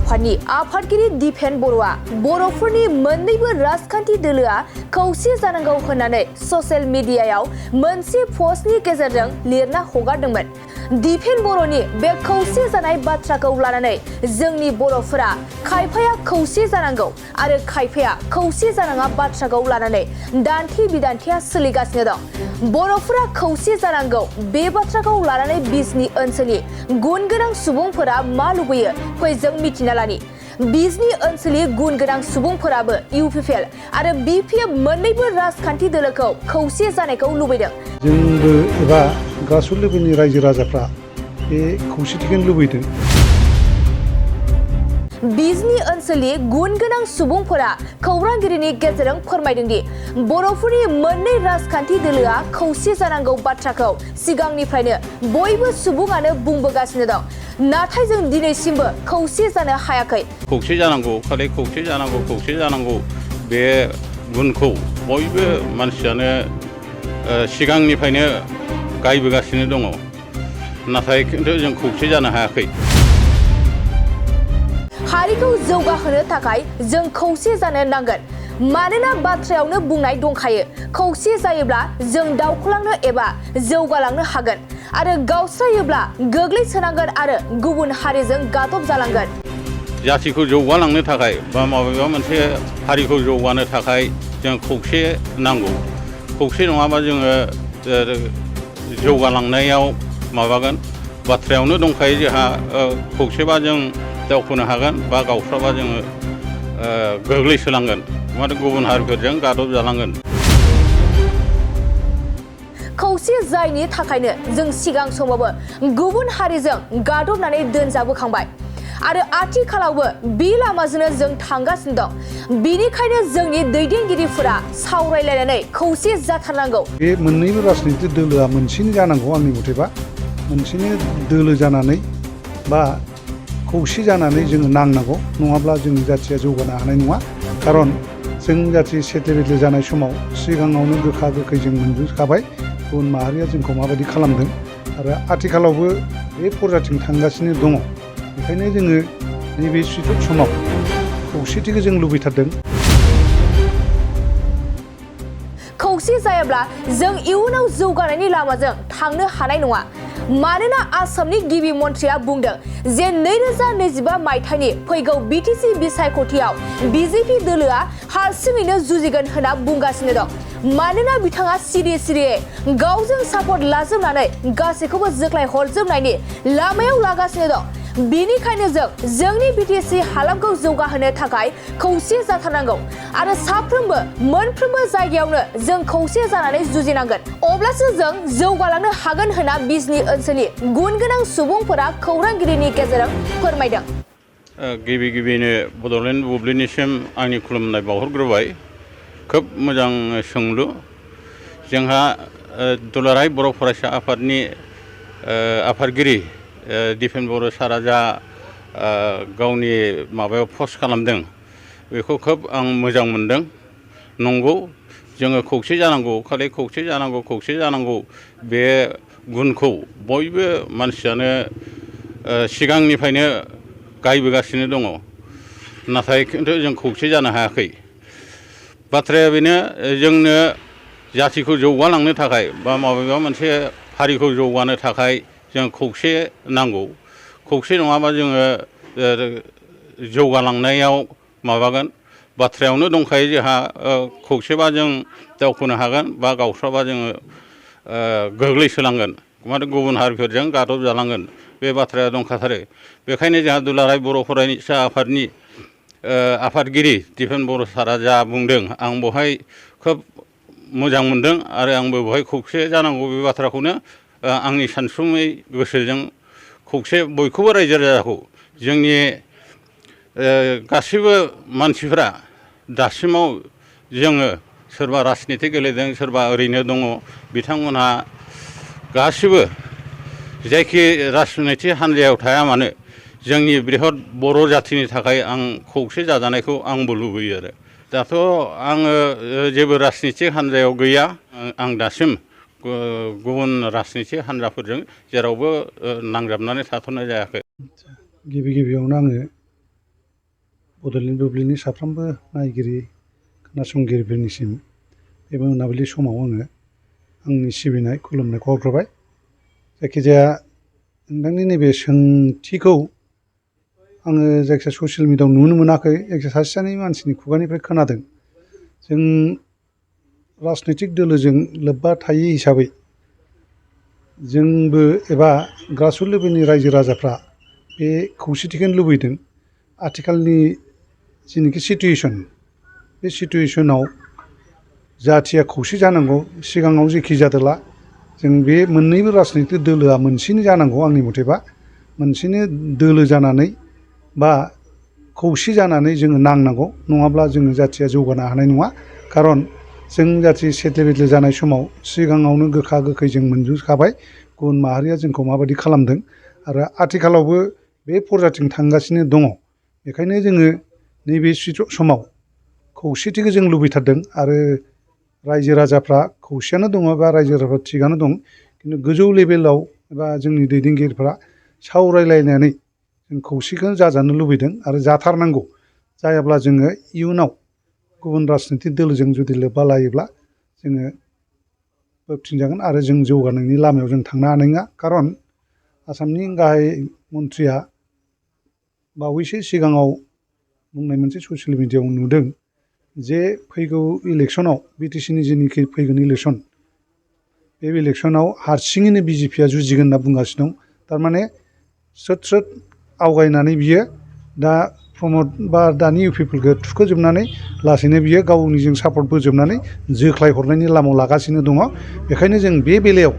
आफादनि आफादगिरि दिपेन बर'आ बर'फोरनि मोन्नैबो राजखान्थि दोलोआ खौसे जानांगौ होननानै ससियेल मिडियायाव मोनसे पस्टनि गेजेरजों लिरना हगारदोंमोन। दिपेन बर'नि बे खौसे जानाय बाथ्राखौ लानानै जोंनि बर'फोरा खायफाया खौसे जानांगौ आरो खायफाया खौसे जानाङा बाथ्राखौ लानानै दान्थे बिदान्थेया सोलिगासिनो दं। बर'फोरा खौसे जानांगौ बे बाथ्राखौ लानानै बिजनि ओनसोलनि गुन गोनां सुबुंफोरा मा लुबैयो फै जों मिथिना लानि। बिजनि ओनसोलनि गुन गोनां सुबुंफोराबो इउपिपिएल आरो बिपिएफ मोन्नैबो राजखान्थि दोलोखौ खौसे जानायखौ लुबैदों। जोंबो एबा गासैबोनि रायजो राजाफ्रा बे खौसेथिखौ लुबैदों। बिजनि ओनसोलनि गुन गोनां सुबुंफोरा खौरांगिरिनि गेजेरजों फोरमायदों दि बर'फोरनि मोन्नै राजखान्थि दोलोआ खौसे जानांगौ बाथ्राखौ सिगांनिफ्रायनो बयबो सुबुङानो बुंबोगासिनो दं, नाथाय जों दिनैसिमबो खौसे जानो हायाखै। खौसे जानांगौ, खालि खौसे जानांगौ, खौसे जानांगौ बे गुनखौ बयबो मानसियानो सिगांनिफ्रायनो गायबोगासिनो दङ, नाथाय खिन्थु जों खौसे जानो हायाखै। हारिखौ जौगाहोनो थाखाय जों खौसे जानो नांगोन। मानोना बाथ्रायावनो बुंनाय दंखायो, खौसे जायोब्ला जों दावखोलांनो एबा जौगालांनो हागोन आरो गावस्रायोब्ला गोग्लैसोनांगोन आरो गुबुन हारिजों गादब जालांगोन। जातिखौ जौगालांनो थाखाय बा माबेबा मोनसे हारिखौ जौगानो थाखाय जों खौसे नांगौ। खौसे नङाबा जोङो जौगालांनायाव माबागोन। बाथ्रायावनो दंखायो जोंहा खौसेबा जों दावखोनो हागोन बा गावस्राबा जोङो गोग्लैसोलांगोन, माने गुबुन हारिफोरजों गादब जालांगोन। खौसे जायनि थाखायनो जों सिगां समावबो गुबुन हारिजों गादबनानै दोनजाबोखांबाय आरो आथिखालावबो बे लामाजोंनो जों थांगासिनो दं। बिनिखायनो जोंनि दैदेनगिरिफोरा सावरायलायनानै खौसे जाथारनांगौ। बे मोन्नैबो राजनीति दोलोआ मोनसेनि जानांगौ। आंनि मथेबा मोनसेनि दोलो जानानै बा खौसे जानानै जोङो नांनांगौ, नङाब्ला जोंनि जाथिया जौगानो हानाय नङा। खारन जों जाथि सेथले बेथले जानाय समाव सिगाङावनो गोखा गोखै जों मोनजोबखाबाय गुबुन माहारिया जोंखौ माबायदि खालामदों आरो आथिखालावबो बे फरजाथिं थांगासिनो दङ। बेखायनो जोङो नैबे सुजुग समाव खौसेथिखौ जों लुबैथारदों। खौसे जायाब्ला जों इयुनाव जौगानायनि लामाजों थांनो हानाय नङा। मानोना आसामनि गिबि मन्थ्रिया बुंदों जे 2025 मायथाइनि फैगौ बिटिसि बिसायख'थियाव बिजेपि दोलोआ हारसिङैनो जुजिगोन होनना बुंगासिनो दं। मानोना बिथाङा सिरि सिरियै गावजों सापर्ट लाजोबनानै गासैखौबो जोख्लाय हरजोबनायनि लामायाव लागासिनो दं। बिनिखायनो जों जोंनि बिटिसि हालामखौ जौगाहोनो थाखाय खौसे जाथारनांगौ आरो साफ्रोमबो मोनफ्रोमबो जायगायावनो जों खौसे जानानै जुजिनांगोन। अब्लासो जों जौगालांनो हागोन होनना बिजनि ओनसोलनि गुन गोनां सुबुंफोरा खौरांगिरिनि गेजेरजों फोरमायदों। गिबिनो बड'लेण्ड बुब्लिनिसिम आंनि खुलुमनाय बावहरग्रोबाय। खोब मोजां सोंलु। जोंहा दुलाराय बर' फरायसा आफादनि आफादगिरि दिपेन बर' सारा जा गावनि माबायाव पस्ट खालामदों बेखौ खोब आं मोजां मोनदों। नंगौ, जोङो खौसे जानांगौ, खालि खौसे जानांगौ, खौसे जानांगौ बे गुनखौ बयबो मानसियानो सिगांनिफ्रायनो गायबोगासिनो दङ, नाथाय खिन्थु जों खौसे जानो हायाखै। बाथ्राया बेनो, जोंनो जातिखौ जौगालांनो थाखाय बा माबेबा मोनसे हारिखौ जौगानो थाखाय जों खौसे नांगौ। खौसे नङाबा जोङो जौगालांनायाव माबागोन। बाथ्रायावनो दंखायो जोंहा खौसेबा जों दावखोनो हागोन बा गावस्राबा जोङो गोग्लैसोलांगोन, माने गुबुन हारिफोरजों गादब जालांगोन। बे बाथ्राया दंखाथारो। बेखायनो जोंहा दुलाराय बर' फरायसा आफादनि आफादगिरि दिपेन बर' सारा जा बुंदों, आं बेवहाय खोब मोजां मोनदों आरो आंबो बेवहाय खौसे जानांगौ बे बाथ्राखौनो आंनि सानसुमै गोसोजों खौसे बयखौबो रायजो राजाखौ जोंनि गासैबो मानसिफोरा दासिमाव जोङो सोरबा राजनिति गेलेदों, सोरबा ओरैनो दङ, बिथांमोनहा गासिबो जायखि राजनिति हान्जायाव थाया मानो जोंनि बृहत बर' जाथिनि थाखाय आं खौसे जाजानायखौ आंबो लुबैयो आरो। दाथ' आङो जेबो राजनिति हान्जायाव गैया। आं दासिम गुबुन राजनिति हान्जाफोरजों जेरावबो नांजाबनानै थाथ'नाय जायाखै। गिबियावनो आङो बड'लेण्ड बुब्लिनि साफ्रोमबो नायगिरि खोनासंगिरिफोरनिसिम बे मोनाबिलि समाव आङो आंनि सिबिनाय खुलुमनायखौ हरग्रोबाय। जायखिजाया नोंथांनि नैबे सोंथिखौ आङो जायखिजाया ससियेल मिडियायाव नुनो मोनाखै, जायखिजाया सासे सानै मानसिनि खुगानिफ्राय खोनादों। जों राजनैतिक दोलोजों लोब्बा थायै हिसाबै जोंबो एबा ग्रासरुट लेभेलनि रायजो राजाफ्रा बे खौसेथिखौनो लुबैदों। आथिखालनि जिनिखि सिटुवेसन, बे सिटुवेसनाव जाथिया खौसे जानांगौ। सिगाङाव जेखि जादोला जों बे मोननैबो राजनैतिक दोलोआ मोनसेनो जानांगौ। आंनि मथेबा मोनसेनो दोलो जानानै बा खौसे जानानै जोङो नांनांगौ, नङाब्ला जोङो जाथिया जौगानो हानाय नङा। खारन जों जाथि सेटले बेटले जानाय समाव सिगाङावनो गोखा गोखै जों मोनजोबखाबाय गुबुन माहारिया जोंखौ माबायदि खालामदों, आरो आथिखालावबो बे फरजाथिं थांगासिनो दङ। बेखायनो जोङो नैबे समाव खौसेथिखौ जों लुबैथारदों। आरो रायजो राजाफ्रा खौसेयानो दङ बा रायजो राजाफ्रा थिगानो दं, खिन्थु गोजौ लेभेलाव एबा जोंनि दैदेनगिरिफ्रा सावरायलायनानै जों खौसेखौ जाजानो लुबैदों आरो जाथारनांगौ। जायाब्ला जोङो इयुनाव गुबुन राजनैतिक दोलोजों जुदि लोब्बा लायोब्ला जोङो बोबथिंजागोन आरो जों जौगानायनि लामायाव जों थांनो हानाय नङा। खारन आसामनि गाहाय मन्थ्रिया बावैसो सिगाङाव बुंनाय मोनसे ससियेल मिडियायाव नुदों जे फैगौ इलेक्सनाव बिटिसिनि जेनिखि फैगोन इलेक्सन, बे इलेक्सनाव हारसिङैनो बिजेपिया जुजिगोन होनना बुंगासिनो दं। थारमाने स्रोद आवगायनानै बियो दा प्रमद बा दानि इउपिफोरखौ थुखोजोबनानै लासैनो बियो गावनिजों सापर्ट बोजोबनानै जोख्लाय हरनायनि लामायाव लागासिनो दङ। बेखायनो जों बे बेलायाव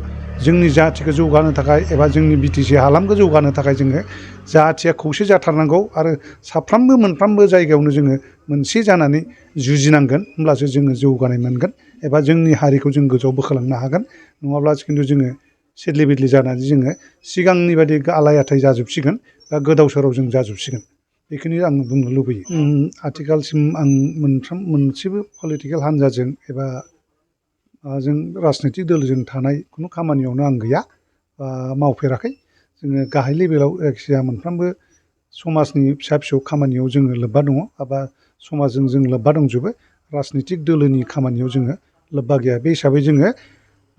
जोंनि जाथिखौ जौगानो थाखाय एबा जोंनि बिटिसि हालामखौ जौगानो थाखाय जोङो जाथिया खौसे जाथारनांगौ आरो साफ्रोमबो मोनफ्रोमबो जायगायावनो जोङो मोनसे जानानै जुजिनांगोन। होमब्लासो जोङो जौगानाय मोनगोन एबा जोंनि हारिखौ जों गोजौआव बोखांलांनो हागोन। नङाब्ला खिन्थु जोङो सेदले बेदले जानानै जोङो सिगांनि बायदि आलाय आथाय जाजोबसिगोन बा गोदाव सोराव जों जाजोबसिगोन। बेखौनो आं बुंनो लुबैयो। आथिखालसिम आं मोनसेबो पलिटिकेल हान्जाजों एबा जों राजनैतिक दोलोजों थानाय खुनु खामानियावनो आं गैया बा मावफेराखै। जोङो गाहाय लेभेलाव जायखिजाया मोनफ्रोमबो समाजनि फिसा फिसौ खामानियाव जोङो लोब्बा दङ एबा समाजजों जों लोब्बा दंजोबो। राजनैतिक दोलोनि खामानियाव जोङो लोब्बा गैया। बे हिसाबै जोङो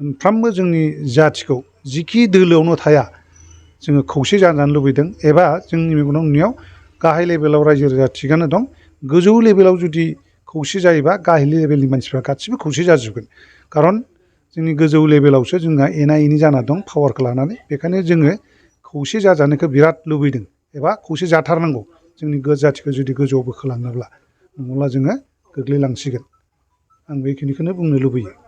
मोनफ्रोमबो जोंनि जाथिखौ जिखि दोलोआवनो थाया जोङो खौसे जाजानो लुबैदों। एबा जोंनि मेगनाव नुनायाव गाहाय लेभेलाव रायजो राजा थिगानो दं, गोजौ लेभेलाव जुदि खौसे जायोबा गाहाय लेभेलनि मानसिफ्रा गासिबो खौसे जाजोबगोन। खारन जोंनि गोजौ लेभेलावसो जोंहा एना एनि जाना दं पावारखौ लानानै। बेखायनो जोङो खौसे जाजानायखौ बिराद लुबैदों एबा खौसे जाथारनांगौ जोंनि जाथिखौ जुदि गोजौआव बोखोलांनोब्ला, नङाब्ला जोङो गोग्लैलांसिगोन। आं बेखिनिखौनो बुंनो लुबैयो।